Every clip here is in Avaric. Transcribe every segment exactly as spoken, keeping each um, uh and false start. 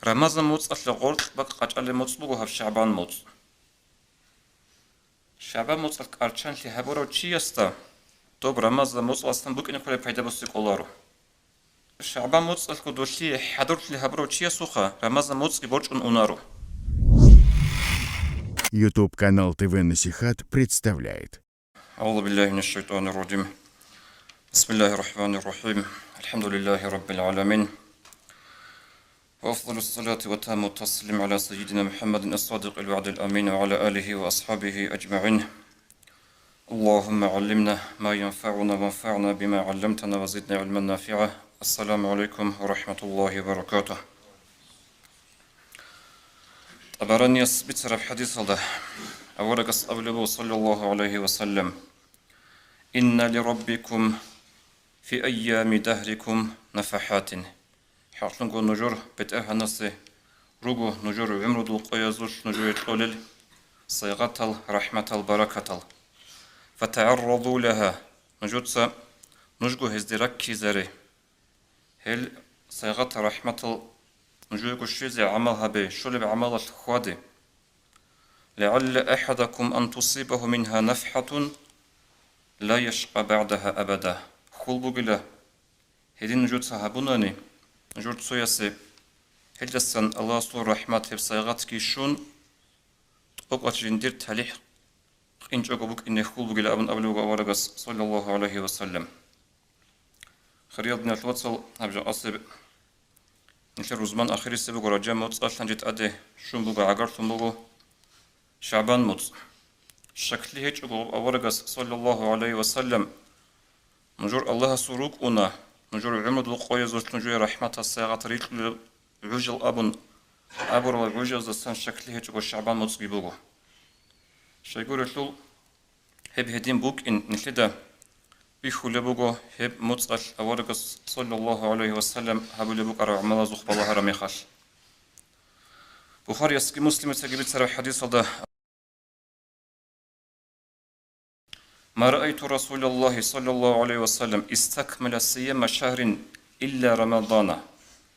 Рамазан моцӀалъе гъоркь бакӀ къачӀалеб моцӀ буго гьаб ШагӀбан моцӀ. ШагӀбан моцӀалъ кӀарчӀанлъи гьабурав чиясда доб Рамазан моцӀалъан букӀине кколеб пайда буссин кӀоларо. ШагӀбан моцӀалъго долъие хӀадурлъи гьабурав чиясухъа Рамазан моцӀги борчӀун унаро. YouTube-канал ТВ Насихат представляет. أعوذ بالله من الشيطان الرجيم. بسم الله الرحمن الرحيم. الحمد لله رب العالمين. وأفضل الصلاة وأتم التسليم على سيدنا محمد الصادق الوعد الأمين وعلى آله وأصحابه أجمعين. اللهم علمنا ما ينفعنا وانفعنا بما علمتنا وزدنا علما نافعا. السلام عليكم ورحمة الله وبركاته. ТӀабаранияс бицараб хӀадисалда аварагас абулеб буго, саллаллагьу гӀалайгьи ва саллам: «Инна ли раббикум фи айями дагьрикум нафахӀатин». ХӀакълъунго нужер БетӀергьанасе руго нужер гӀумрудул къоязулъ нужее кьолел сайгъатал, рахӀматал, баракатал. ФатагӀарраду лагьа, нужеца нужго гьезде раккизаре. Гьел сайгъатал, рахӀматал нужего щвезе гӀамал гьабе, щолеб гӀамалалъ хьваде. «ЛагӀалла ахӀадакум ан тусибагьу мингьа нафхӀатун ла яшкъа багӀдагьа абада». Хьул бугила, гьедин нужеца гьабунани, нужер цоясе гьелдасан Аллагьасул рахӀмат гьеб сайгъатги щун, тӀокӀалъ жиндир талихӀ къинчӀого букӀине хьул бугила абун абулеб буго аварагас, саллаллагьу гӀалайгьи ва саллам. Хириял диналъул вацал, гьаб жакъасеб нилъер рузман ахирисеб буго Ражаб моцӀалъ, гьанже тӀаде щун буго, гӀагарлъун буго ШагӀбан моцӀ. Щаклъи гьечӀого аварагас, саллаллагьу гӀалайгьи ва саллам, нужер Аллагьасул рукӀуна, нужер гӀумрудул къоязулъ нужее рахӀматал сайгъат рикьулел гӀужал абун абурал гӀужаздасан щаклъи гьечӀого ШагӀбан моцӀги буго. Щайгурелъул, гьеб гьедин букӀин нилъеда бихьулеб буго гьеб моцӀалъ аварагас, саллаллагьу гӀалайгьи ва саллам, гьабулеб букӀараб гӀамалазухъ балагьараб мехалъ. Бухариясги Муслимицаги бицараб хӀадисалда: «Ма раайту Расулаллагьи, саллаллагьу гӀалайгьи ва саллам, истакмала сияма шагьрин илла Рамадана».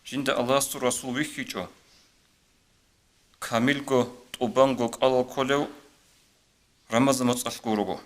Жинда Аллагьасул Расул вихьичӀо, камилго, тӀубанго кӀалал кколев Рамазан моцӀалъ гурого.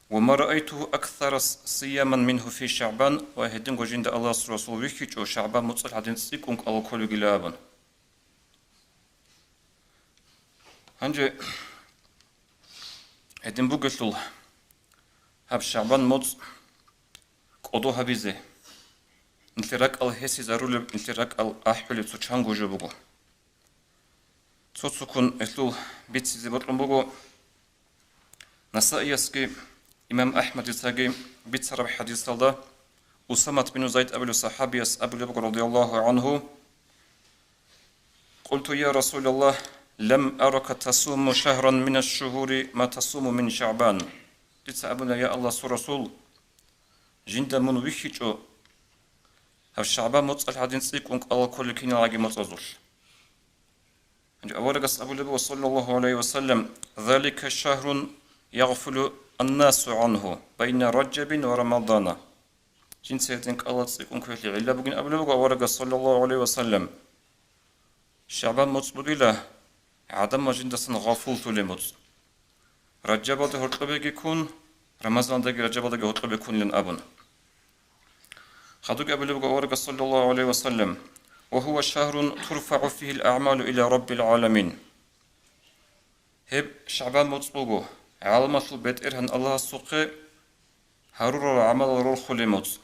«Ва ма раайтугьу аксара сияман мингьу фи ШагӀбан», ва гьединго жинда Аллагьасул Расул вихьичӀо ШагӀбан моцӀалъ гьадин цӀикӀкӀун кӀалал кколевгилан абун. Гьанже гьедин бугелъул, гьаб ШагӀбан моцӀ кӀодо гьабизе, нилъер ракӀал гьесизарулеб, нилъер ракӀал ахӀулеб цо чанго жо буго. Цо-цоккун гьелъул бицизе бокьун буго. Насаиясги имам АхӀмадицаги бицараб хӀадисалда Усамат бину Зайд абулев сахӀабияс абулеб буго, радияллагьу гӀангьу: «Къулту, я Расулаллагь, лам арака тасуму шагьран минаш шугьури ма тасуму мин ШагӀбан». Дица абуна: «Я Аллагьасул Расул, жинда мун вихьичӀо гьаб ШагӀбан моцӀалъ гьадин цӀикӀкӀун кӀалал кколел киналгӀаги моцӀазулъ». Гьанже аварагас абулеб буго, саллаллагьу гӀалайгьи ва саллам: «Залика шагьрун ягъфулу аннасу гӀангьу байна Ражабин ва Рамадана». Жинца гьедин кӀалал цӀикӀкӀун кколелъе гӀилла бугин абулеб буго аварагас, саллаллагьу гӀалайгьи ва саллам: «ШагӀбан моцӀ бугила гӀадамал жиндасан гъафуллъулеб моцӀ». Ражабалде гьоркьобеги ккун, Рамазаналдаги Ражабалдаги гьоркьобе ккунилан абун. Хадубги абулеб буго аварагас, саллаллагьу гӀалайгьи ва саллам: «Ва гьува шагьрун турфагӀу фигьил агӀмалу иля Раббил гӀаламин». Гьеб ШагӀбан моцӀ буго гӀаламалъул БетӀергьан Аллагьасухъе гьарурал гӀамалал рорхулеб моцӀ.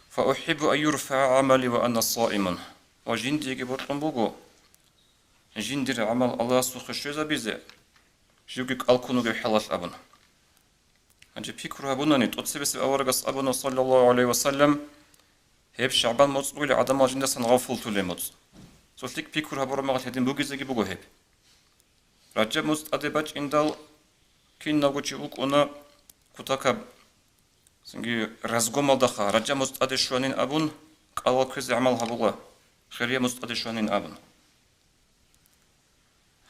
«Фа ухӀиббу ан юрфагӀа гӀамали ва ана саимун». Ва жиндиеги бокьун буго жиндир гӀамал Аллагьасухъе щвезабизе, живги кӀал ккун вугев хӀалалъ абун. Гьанже пикру гьабунани, тӀоцебесеб аварагас абуна, саллаллагьу гӀалайгьи ва саллам, гьеб ШагӀбан моцӀ бугила гӀадамал жиндасан гъафуллъулеб моцӀ. Цо лъикӀ пикру гьабураб мехалъ гьедин бугезеги буго гьеб. Ражаб моцӀ тӀаде бачӀиндал киналго чи вукӀуна кутакаб, цинги разгомалдаха, Ражаб моцӀ тӀаде щванин абун, кӀалал кквезе гӀамал гьабула, хирияб моцӀ тӀаде щванин абун.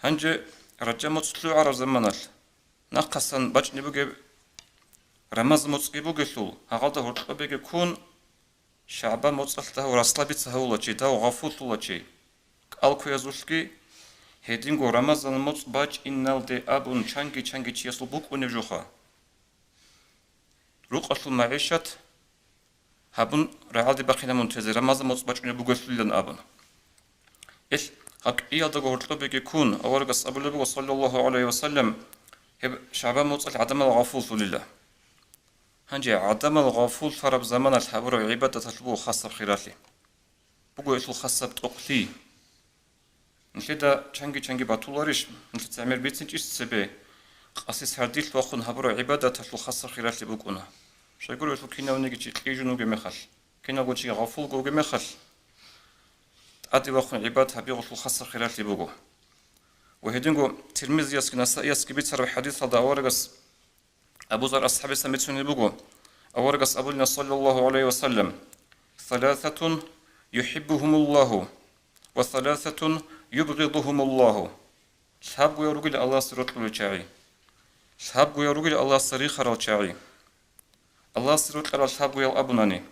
Гьанже Ражаб моцӀ лъугӀараб заманалъ, нахъасан бачӀни бугеб Рамазан моцӀги бугелъул, гьагъалда гьоркьобеги ккун, ШагӀбан моцӀалъ дагьав расслабиться гьавула чи, дагьав гъафуллъула чи. КӀалкквеязулъги гьединго Рамазан моцӀ бачӀиналде абун чанги-чанги чиясул букӀунеб жоха. Рукъалъул магӀишат гьабун, рагӀалде бахъинабун тезе, Рамазан моцӀ бачӀунеб бугелъулилан абун. Ил гьакъиялдаго гьоркьобеги ккун, аварагас абулеб буго, саллаллагьу гӀалайгьи ва саллам, гьеб ШагӀбан моцӀалъ гӀадамал гъафуллъулила. Гьанже гӀадамал гъафуллъараб заманалъ гьабураб гӀибадаталъ буго хасаб хиралъи. Буго гьелъул хасаб тӀокӀлъи. Нилъеда чанги-чанги батуларищ, нилъеца гӀемер бицинчӀищ цебе, къаси сардилъ вахъун гьабураб гӀибадаталъул хасаб хиралъи букӀуна. Щайгуро гьелъул кинавниги чи кьижун вугеб мехалъ, киналго чи гъафулго вугеб мехалъ, тӀаде вахъун гӀибадат гьабиялъул хасаб хиралъи буго. Ва гьединго Тирмизиясги Насаиясги бицараб хӀадисалда аварагас Абу Зар асхӀабица бицунеб буго, аварагас абулина, саллаллагьу гӀалайгьи ва саллам: «Саласатун юхӀиббугьумуллагьу ва саласатун юбгъидугьумуллагьу». Лъабгоял ругел Аллагьасе рокьулел чагӀи. Лъабгоял ругел Аллагьасе рихарал чагӀи. Аллагьасе рокьарал лъабгоял абунани: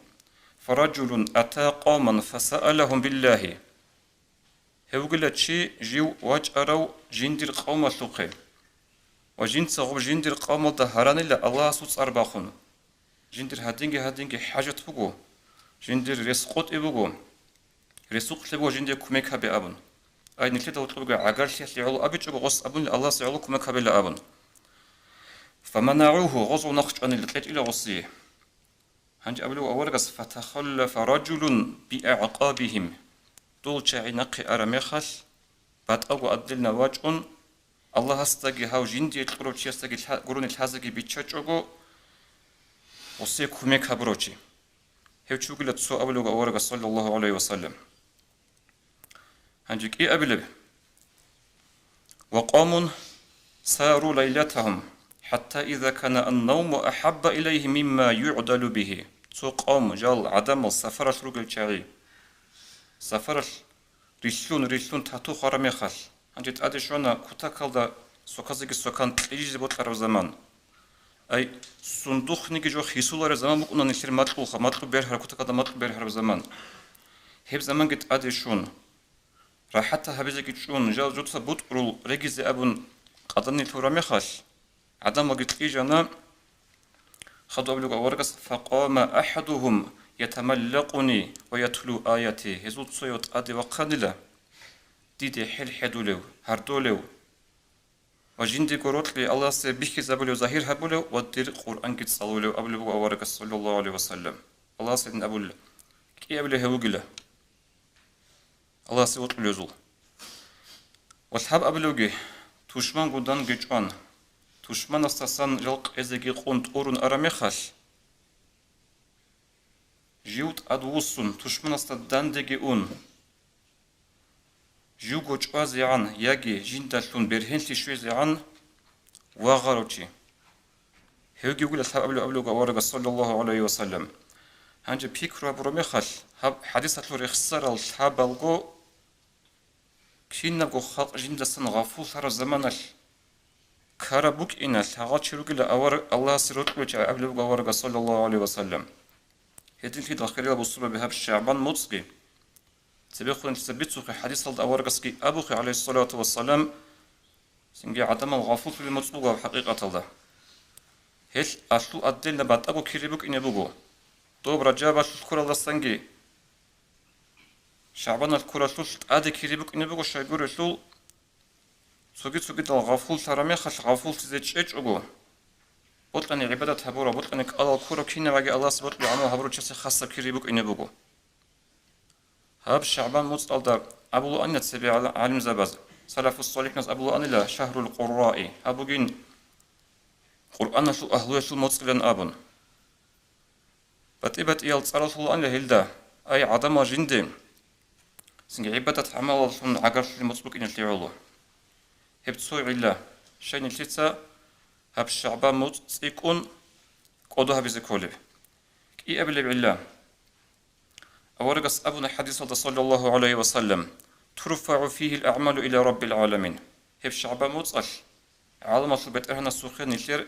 «Фараджулун ата къавман фасаалахум биллагьи». Гьев вугила чи жив вачӀарав жиндир къавмалъухъе. Ва жинца гъуб жиндир къавмалда гьаранила Аллагьасул цӀар бахун. Жиндир гьадинги-гьадинги хӀажат буго, жиндир рес къотӀи буго, ресухъ лъебго жиндие кумек гьабе абун. Ай, нилъеда гьоркьобго гӀагарлъиялъе гӀоло абичӀого, гъос абунила Аллагьасе гӀоло кумек гьабила абун. «ФаманагӀугьу», гъозул нахъ чӀванила, кьечӀила гъосие. Гьанже абулев аварагас: «Фатахаллафа раджулун биагӀкъабигьим». Дол чагӀи нахъе ара мехалъ, батӀаго отдельно вачӀун, Аллагьасдаги гьав жиндие кьурав чиясдаги лъа-, гурони лъазеги биччачӀого, гъосие кумек гьабурав чи. Гьев чи вугила цо абулев аварагас, саллаллагьу гӀалайгьи ва саллам. Гьанже кӀиабилеб: «Ва къавмун сару лайлатагьум, хӀатта иза кана ан-навму ахӀабба илайгьи мимма югӀдалу бигьи». Цо къавм, жал, гӀадамал сафаралъ ругел чагӀи. Сафаралъ рилълъун-рилълъун тату хвараб мехалъ, гьанже тӀаде щвана кутакалда сокалзеги сокан кьижизе бокьараб заман. Ай, сундухъниги жо хисулареб заман букӀуна нилъер макьулха, макьу бергьараб, кутакалда макьу бергьараб заман. Гьеб заманги тӀаде щун, рахӀат гьабизеги чӀун, жал жуца бутӀрул регизе абун къаданилъура мехалъ, гӀадамалги кьижана, хадуб абулеб аварагас: «Факъама ахӀадугьум ятамаллакъуни ва ятлу аяти». Гьезул цояв тӀаде вахъанила, диде хӀел хӀедулев, гьардолев, ва жиндиего рокьи Аллагьасе бихьизабулев, загьир гьабулев ва дир Къуръанги цӀалулев абулеб буго аварагас, саллаллагьу гӀалайгьи ва саллам. Аллагьас гьедин абула, кӀиабилев гьев вугила Аллагьасе вокьулезул. Ва лъаб абулевги, тушман гундан гечӀван, тушманасдасан жал къезеги къун тӀурун ара мехалъ, жив тӀадвуссун, тушманасда дандеги ун, живго чӀвазегӀан яги жиндалъун бергьенлъи щвезегӀан вагъарав чи. Гьевги вугила лъабабилев абулев аварагас, саллаллагьу гӀалайгьи ва саллам. Гьанже пикру гьабураб мехалъ, гьаб хӀадисалъул рехсарал лъабалго, кинабго халкъ жиндасан гъафуллъараб заманалъ ккараб букӀина, лъагъал чи ругила авар-, Аллагьасе рокьулев чи абулеб буго аварагас, саллаллагьу гӀалайгьи ва саллам. Гьединлъидал, хириял бусурбаби, гьаб ШагӀбан моцӀги цебехун нилъеца бицухъе, хӀадисалда аварагасги абухъе, гӀалайгьиссалату вассалам, цинги гӀадамал гъафуллъулеб моцӀ буго гьаб хӀакъикъаталда. Гьелъ алъул отдельно батӀаго кири букӀине буго. Доб Ражабалъулъ ккуралдасанги ШагӀбаналъ ккуралъулъ тӀаде кири букӀине буго, щайгурелъул цоги-цогидал гъафуллъараб мехалъ гъафуллъизе чӀечӀого, бокьани гӀибадат гьабурав, бокьани кӀалал ккурав, кинабаги Аллагьасе бокьулеб гӀамал гьабурав чиясе хасаб кири букӀине буго. Гьаб ШагӀбан моцӀалда абулаанила цебе гӀала-, гӀалимзабаз, салафус-салихӀуназ абулаанила шагьрул къурраи, гьаб бугин Къуръаналъул агьлуялъул моцӀилан абун. БатӀи-батӀиял цӀарал лъулаанила гьелда, ай, гӀадамал жинде, цинги гӀибадат-гӀамалаллъун гӀагарлъулеб моцӀ букӀиналъе гӀоло. Гьеб цо гӀилла, щай нилъеца гьаб ШагӀбан моцӀ цӀикӀкӀун кӀодо гьабизе кколеб. КӀиабилеб гӀилла. Аварагас абуна хӀадисалда, саллаллагьу гӀалайгьи ва саллам: «ТурфагӀу фигьил аъмалу иля Раббил гӀаламин». Гьеб ШагӀбан моцӀалъ гӀаламалъул БетӀергьанасухъе нилъер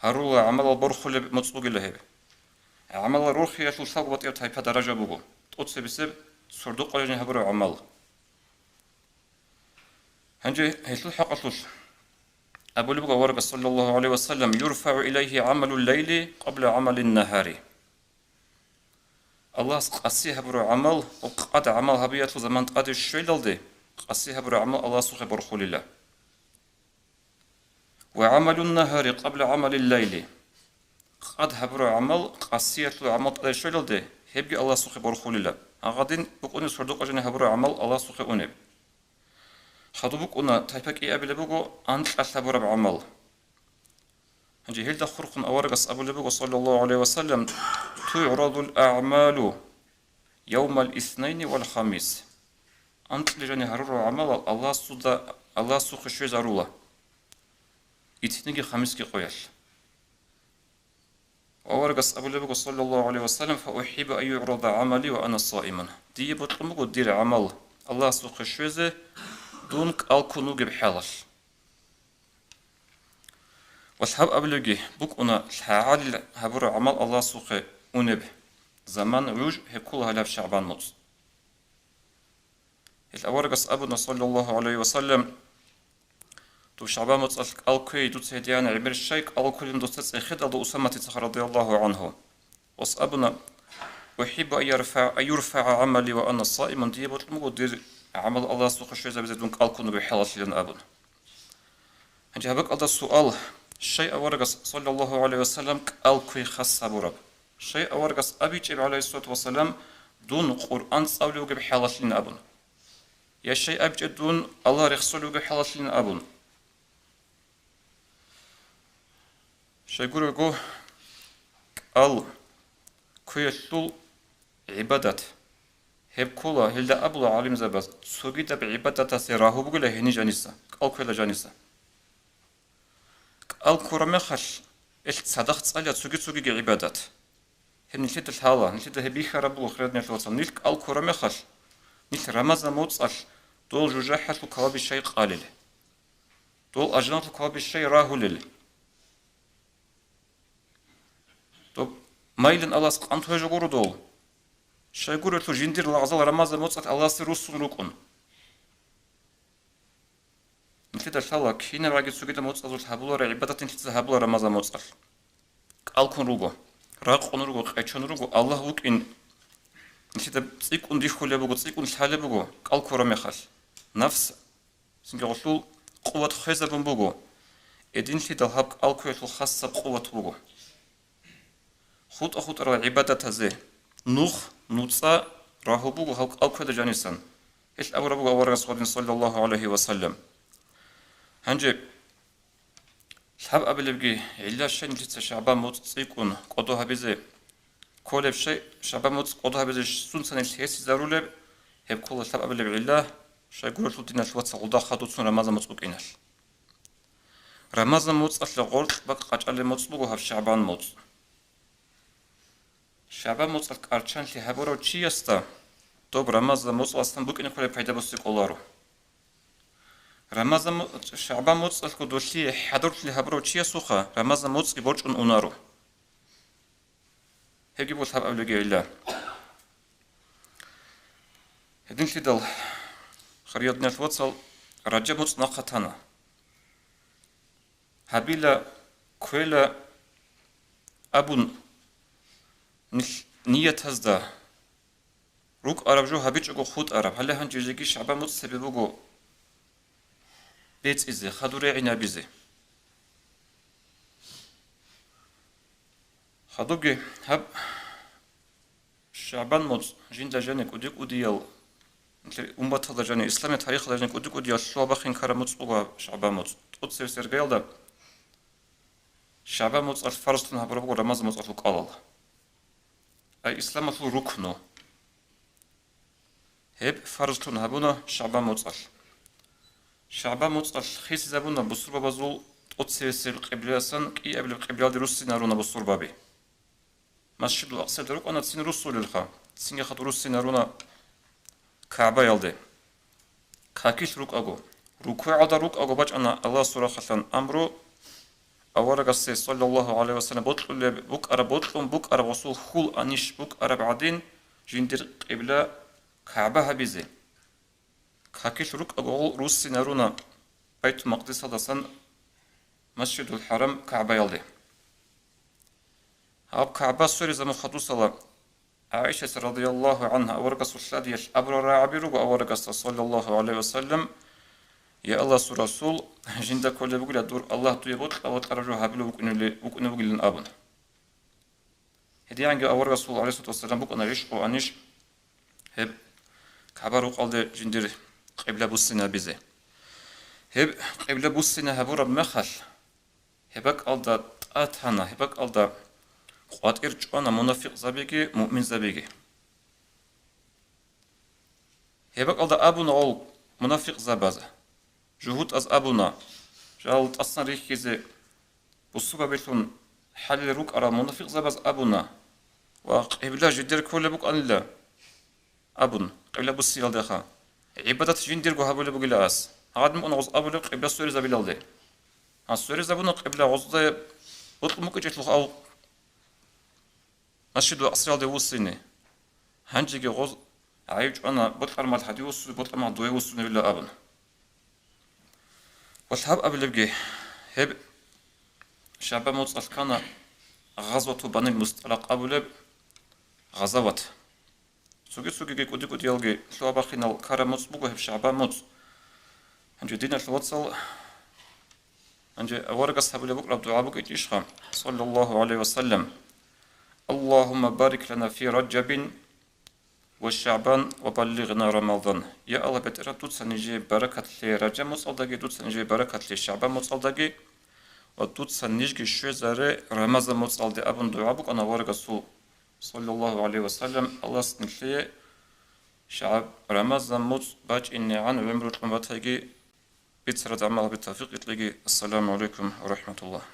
гьарула гӀамалал борхулеб моцӀ бугила гьеб. гӀамалал рорхиялъул лъабго батӀияб тайпа даража буго, тӀоцебесеб сордо-къо жани гьабураб гӀамал. Гьанже гьелъул хӀакъалъулъ абулеб буго аварагас, саллаллагьу гӀалайгьи ва саллам: «ЮрфагӀу илайгьи гӀамалул лайли къабла гӀамалин нагьари». Аллагьас къаси гьабураб гӀамал ва къад гӀамал гьабиялъул заман тӀаде щвелалде, къаси гьабураб гӀамал Аллагьасухъе борхулила. «Ва гӀамалун нагьари къабла гӀамалил лайли». Къад гьабураб гӀамал къасиялъул гӀамал тӀаде щвелалде, гьебги Аллагьасухъе борхулила. Гьагъадин букӀунеб сордо-къо жани гьабураб гӀамал Аллагьасухъе унеб. Хадуб букӀуна тайпа кӀиабилеб буго анкьалъ гьабураб гӀамал. Гьанже гьелда хурхун аварагас абулеб буго, саллаллагьу гӀалайгьи ва саллам: «ТугӀрадул агӀмалу явмал иснайни вал хамис». Анкьлъи жани гьарурал гӀамалал Аллагьасда, Аллагьасухъе щвезарула итниги хамисги къоялъ. Аварагас абулеб буго, саллаллагьу гӀалайгьи ва саллам: «Фа ухиббу ан югӀрада гӀамали ва ана саимун». Дие бокьун буго дир гӀамал Аллагьасухъе щвезе, дун кӀал ккун вугеб хӀалалъ. Ва лъабабилебги букӀуна лъагӀалил гьабураб гӀамал Аллагьасухъе унеб заман гӀуж, гьеб ккола гьалаб ШагӀбан муцӀ. Гьел аварагас абуна, саллаллагьу гӀалайгьи ва саллам: «Доб ШагӀбан муцӀалъ кӀал кквей, дуца гьедигӀан гӀемер щай кӀал кколин?» Досда цӀехедалда Усаматицаха, радияллагьу гӀангьу. Ос абуна: «Ухиббу ан ярфа-, ан юрфагӀа гӀамали ва ана саимун», дие бокьун буго дир гӀамал Аллагьасухъе щвезабизе дун кӀал ккун вугеб хӀалалъилан абун. Гьанже гьаб бакӀалда суал: щай аварагас, саллаллагьу гӀалайгьи ва саллам, кӀал кквей хас гьабураб? Щай аварагас абичӀеб, гӀалайгьиссалату вассалам, дун Къуръан цӀалулев вугеб хӀалалъилин абун? Я щай абичӀеб дун Аллагь рехсолев вугеб хӀалалъилин абун? Щайгурелъул кӀал кквеялъул гӀибадат. Гьеб ккола, гьелда абула гӀалимзабаз, цогидаб гӀибадатасе рагьу бугила гьениб жаниса, кӀал кквела жаниса. КӀал ккураб мехалъ, гьелъ цадахъ цӀалила цоги-цогиги гӀибадат. Гьеб нилъеда лъала, нилъеда гьеб бихьараб буго, хириял диналъул вацал. Нилъ кӀал ккураб мехалъ, нилъ Рамазан моцӀалъ дол жужахӀалъул каваби щай къалел, дол ажаналъул каваби щай рагьулел. Доб майлин Аллагьас къантӀ гьежо гуро дол. Щайгурелъул жиндир лагъзал Рамазан моцӀалъ Аллагьасде руссун рукӀун. Нилъеда лъала, кинабгӀаги цогидаб моцӀазулъ гьабулареб гӀибадат нилъеца гьабула Рамазан моцӀалъ. КӀал ккун руго, ракъун руго, къечон руго, Аллагь вукӀин. Нилъеда цӀикӀкӀун рихьулеб буго, цӀикӀкӀун лъалеб буго, кӀал ккураб мехалъ. Нафс Цинги гъолъул къуват хвезабун буго. Гьединлъидал гьаб кӀал кквеялъул хасаб къуват буго. ХутӀа-хутӀарал гӀибадатазе нух, нуцӀа рагьу буго гьаб кӀал ккведа жанисан. Гьелъ абураб буго аварагас гъодин, саллаллагьу гӀалайгьи ва саллам. Гьанже лъабабилебги гӀилла щай нилъеца ШагӀбан муцӀ цӀикӀкӀун кӀодо гьабизе кколеб щай, ШагӀбан муцӀ кӀодо гьабизе сунцани лъесизарулеб, гьеб ккола лъабабилеб гӀилла, щайгурелъул диналъ вацал гъулда хадуцун Рамазан муцӀ букӀиналъ. Рамазан муцӀалъе гъоркь бакӀ къачӀалеб муцӀ буго гьаб ШагӀбан муцӀ. ШагӀбан муцӀалъ кӀарчанлъи гьабурав чиясда доб Рамазан муцӀалъан букӀине кколеб пайда буссин кӀоларо. Рамазан му-, ШагӀбан муцӀалъго долъие хӀадурлъи гьабурав чиясухъа Рамазан муцӀги борчӀун унаро. Гьебги буго лъабабилебги гӀилла. Гьединлъидал, хириял диналъ вацал, Ражаб муцӀ нахъа тана. Гьабила, кквела абун нилъ ниятазда рукӀараб жо гьабичӀого хутӀараб. Гьале гьанже жеги ШагӀбан муцӀ цебе буго бецӀизе, хадур регӀинабизе. Хадубги гьаб ШагӀбан муцӀ жинда жаниб кӀуди-кӀудиял, умматалда жаниб, исламияб тарихалда жаниб кӀуди-кӀудиял лъугьа-бахъин ккараб муцӀ буго ГьабшагӀба муцӀ. ТӀоцебесеб иргаялда ШагӀба муцӀалъ фарзлъун гьабураб буго Рамазан муцӀалъул кӀалал. Ай исламалъул рукну. Гьеб фарзлъун гьабуна ШагӀба муцӀалъ. ШагӀба муцӀалъ хисизабуна бусурбабазул тӀоцебесеб къиблаялдасан кӀиабилеб къиблаялде руссинаруна бусурбаби. Масжидул Акъсаялда рукӀана цин руссулелха, цинги хадуб руссинаруна КагӀбаялде. Какилъ рукӀаго, рукугӀалда рукӀаго бачӀана Аллагьасул рахъалъан амру, аварагасде, саллаллагьу гӀалайгьи ва саллам, бокьулеб букӀараб, бокьун букӀараб гъосул хьул анищ букӀараб гӀадин, жиндир къибла КагӀба гьабизе. Какилъ рукӀаго гъол руссинаруна Байтул-Макъдисалдасан Масжидул-ХӀарам КагӀбаялде. Гьаб КагӀба сверизабун хадусала ГӀаишат радияллагьу гӀангьа аварагасул лъадиялъ абурал рагӀаби руго аварагасда, саллаллагьу гӀалайгьи ва саллам: «Я Аллагьасул Расул, жинда кколеб бугила дур Аллагь дуе бокьа-бокьараб жо гьабилев вукӀуневли-, вукӀунев вугилан», – абун. Гьединанги аварагасул, гӀалайгьиссалату вассалам, букӀана рищ-къо анищ гьеб КагӀба рукъалде жиндир къибла буссине гьабизе. Гьеб къибла буссине гьабураб мехалъ, гьеб бакӀалда тӀатана, гьеб бакӀалда къватӀир чӀвана мунафикъзабиги муъминзабиги. Гьеб бакӀалда абуна гъол мунафикъзабаз, жугьутӀаз абуна, жал тӀасан рихьизе бусурбабилъун хӀалел рукӀарал мунафикъзабаз абуна: «Ва къибла жидер кколеб букӀанила», – абун, къибла буссиялдеха. «ГӀибадат жиндирго гьабулеб бугила ас». Гьадин букӀана гъоз абулеб къибла сверизабилалде. Гьан сверизабуна къибла гъозда бокьун букӀинчӀелъул гьав Масжидул Акъсаялде вуссине. Гьанжеги гъоз гӀайиб чӀвана, бокьармал гьадив вуссу, бокьармал дуе вуссуневила абун. Ва лъаб абилебги, гьеб ШагӀбан муцӀалъ ккана Гъазвату Банил Мусталакъ абулеб гъазават. Цоги-цогиги кӀуди-кӀудиялги лъугьа-бахинал ккараб муцӀ буго гьеб ШагӀбан муцӀ. Гьанже, диналъул вацал, гьанже аварагас гьабулеб букӀараб дугӀа букӀинчӀищха, саллаллагьу гӀалайгьи ва саллам: «Аллагьумма барик лана фи Раджабин ва ШагӀбан ва баллигъна Рамазан». Я Аллагь, БетӀергьан, дуца нижее баракат лъе Раджаб муцӀалдаги, дуца нижее баракат лъе ШагӀбан муцӀалдаги, ва дуца нижги щвезаре Рамазан муцӀалде, абун дугӀа букӀана аварагасул, саллаллагьу гӀалайгьи ва саллам. Аллагьас нилъее ШагӀб-, Рамазан муцӀ бачӀинегӀан гӀумру кьун батайги, бицараб гӀамал гьабизе тавфикъ кьеги. Ассаламу гӀалайкум ва рахӀматуллагь.